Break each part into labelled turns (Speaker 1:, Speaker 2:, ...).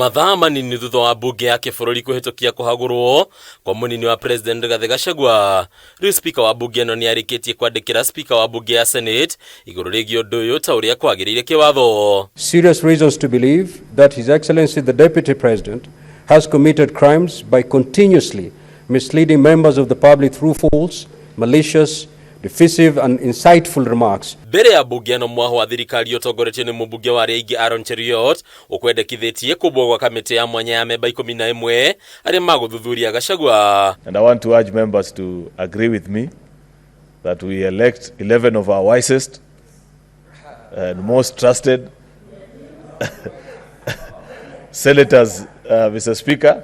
Speaker 1: Mathaa manini thutha wa mbunge ya kĩbũrũri kũhĩtũkia kũhagũrwo kwa mũnini wa President Rigathĩ Gachagua, rĩu Speaker wa mbunge ĩno nĩarĩkĩtie kwandĩkĩra Speaker wa mbunge ya Senate igũrũ rĩgiĩ ũndũ ũyũ ta ũrĩa kwagĩrĩire kĩwatho.
Speaker 2: Serious reasons to believe that His Excellency the Deputy President has committed crimes by continuously misleading members of the public through false, malicious, divisive and insightful remarks.
Speaker 1: Mbere ya mbunge ĩno, mwaho wa thirikari ũtongoretio nĩ mũmbunge wa arĩa aingĩ Aaron Cheruiyot ũkwendekithĩtie kũmbwo gwa kamĩtĩ ya mwanya ya memba 11 arĩa magũthuthuria Gachagua.
Speaker 3: And I want to urge members to agree with me that we elect 11 of our wisest and most trusted senators, Mr. Speaker,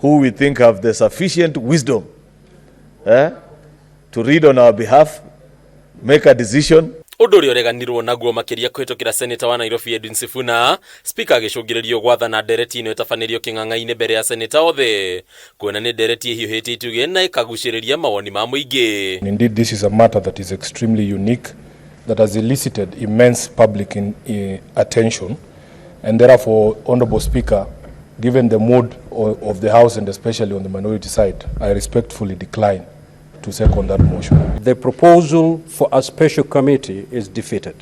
Speaker 3: who we think have the sufficient wisdom to read on our behalf, make a decision.
Speaker 1: Ũndũ ũrĩa ũreganirwo naguo makĩria kũhĩtũkĩra seneta wa Nairobi Edwin Sifuna, Speaker agĩcũngĩrĩrio gwathana ndereti ĩno ĩtabanĩrio kĩng'ang'a-inĩ mbere ya seneta othe, kuona nĩ ndereti ĩhiũhĩtie itugĩ na ĩkagucĩrĩria mawoni ma mũingĩ.
Speaker 4: Indeed, this is a matter that is extremely unique, that has elicited immense public attention, and therefore, Honorable Speaker, given the mood of the House and especially on the minority side, I respectfully decline to second that motion.
Speaker 2: The proposal for a special committee is defeated.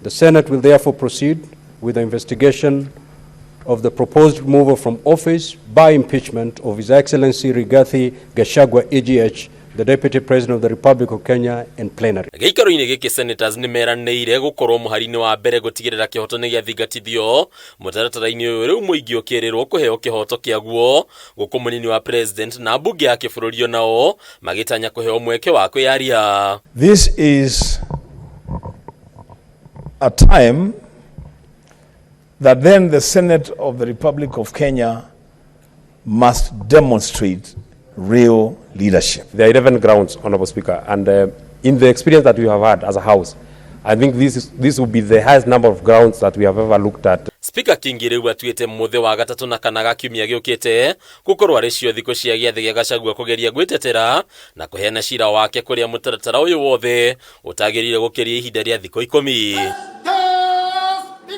Speaker 2: The Senate will therefore proceed with the investigation of the proposed removal from office by impeachment of His Excellency Rigathi Gachagua EGH, the Deputy President of the Republic of Kenya, in plenary.
Speaker 1: Gĩikaro-inĩ gĩkĩ, senators nĩ meranĩire gũkorwo mũhari-inĩ wa mbere gũtigĩrĩra kĩhoto nĩ gĩathingatithio mũtaratara-inĩ ũyũ, rĩu mũingĩ ũkĩrĩrwo kũheo kĩhoto kĩaguo, gũkũ mũnini wa President na mbunge ya kĩbũrũri onao magĩtanya kũheo mweke wa kwĩyaria.
Speaker 5: This is a time that then the Senate of the Republic of Kenya must demonstrate real leadership.
Speaker 6: There are 11 grounds, Honorable Speaker, and in the experience that we have had as a House, I think this will be the highest number of grounds that we have ever looked at.
Speaker 1: Speaker Kingi rĩu atuĩte mũthĩ wa gatatũ na kana ga kiumia gĩũkĩte gũkorwo arĩ cio thikũ cia gĩathĩ gĩa Gachagua kũgeria gwĩtetera na kũheana cira wake, kũrĩa mũtaratara ũyũ wothe ũtagĩrĩire gũkĩria ihinda rĩa thikũ 10.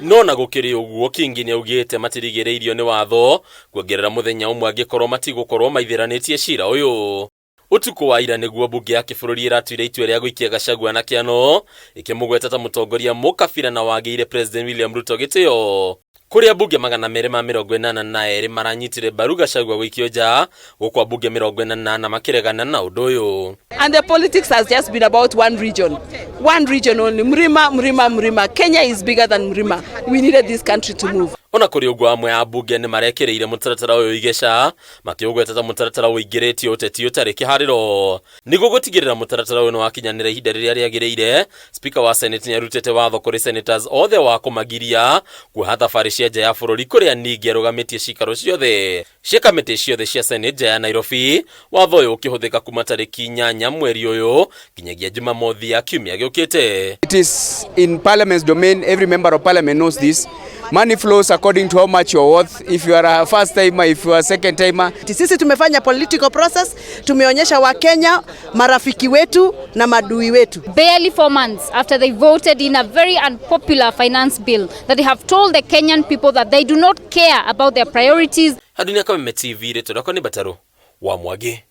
Speaker 1: No na gũkĩrĩ ũguo, Kingi nĩ augĩte matirigĩrĩirio nĩ watho kuongerera mũthenya ũmwe angĩkorwo matigũkorwo maithĩranĩtie cira ũyũ. Ũtukũ wa ira nĩguo mbunge ya kĩbũrũri ĩratuire itua rĩa gũikia Gachagua na kĩano, ĩkĩmũgweta ta mũtongoria mũkabira na wagĩire President William Ruto gĩtĩo, kũrĩa mbunge 282 maranyitire mbaru Gachagua gũikio nja, gũkũ ambunge 44 makĩregana na ũndũ ũyũ.
Speaker 7: And the politics has just been about one region. One region only. Mrima, Mrima, Mrima. Kenya is bigger than Mrima. We needed this country to move.
Speaker 1: Ona kũrĩ ũguo, amwe a mbunge nĩ marekĩrĩire mũtaratara ũyũ igeca, makĩũgweta ta mũtaratara ũingĩrĩtie ũteti ũtarĩ kĩharĩro. Nĩguo gũtigĩrĩra mũtaratara ũyũ nĩ wakinyanĩra ihinda rĩrĩa rĩagĩrĩire, Speaker wa Senate nĩ arutĩte watho kũrĩ senators othe wa kũmagiria kuoha thabarĩ cia nja ya bũrũri, kũrĩa ningĩ arũgamĩtie cikaro ciothe cia kamĩtĩ ciothe cia Senate nja ya Nairobi. Watho ũyũ ũkĩhũthĩka kuma tarĩki 8 mweri ũyũ nginyagia Jumamothi ya kiumia gĩũkĩte.
Speaker 8: It is in Parliament's domain. Every member of Parliament knows this. Money flows according to how much you're worth. If you are a first timer, if you are a second timer.
Speaker 9: Sisi tumefanya political process, tumeonyesha Wakenya marafiki wetu na madui wetu.
Speaker 10: Barely 4 months after they voted in a very unpopular finance bill that they have told the Kenyan people that they do not care about their priorities.
Speaker 1: Handu-inĩ Kameme TV, rĩtwa rĩakwa nĩ Mbatarũ wa Mwangi.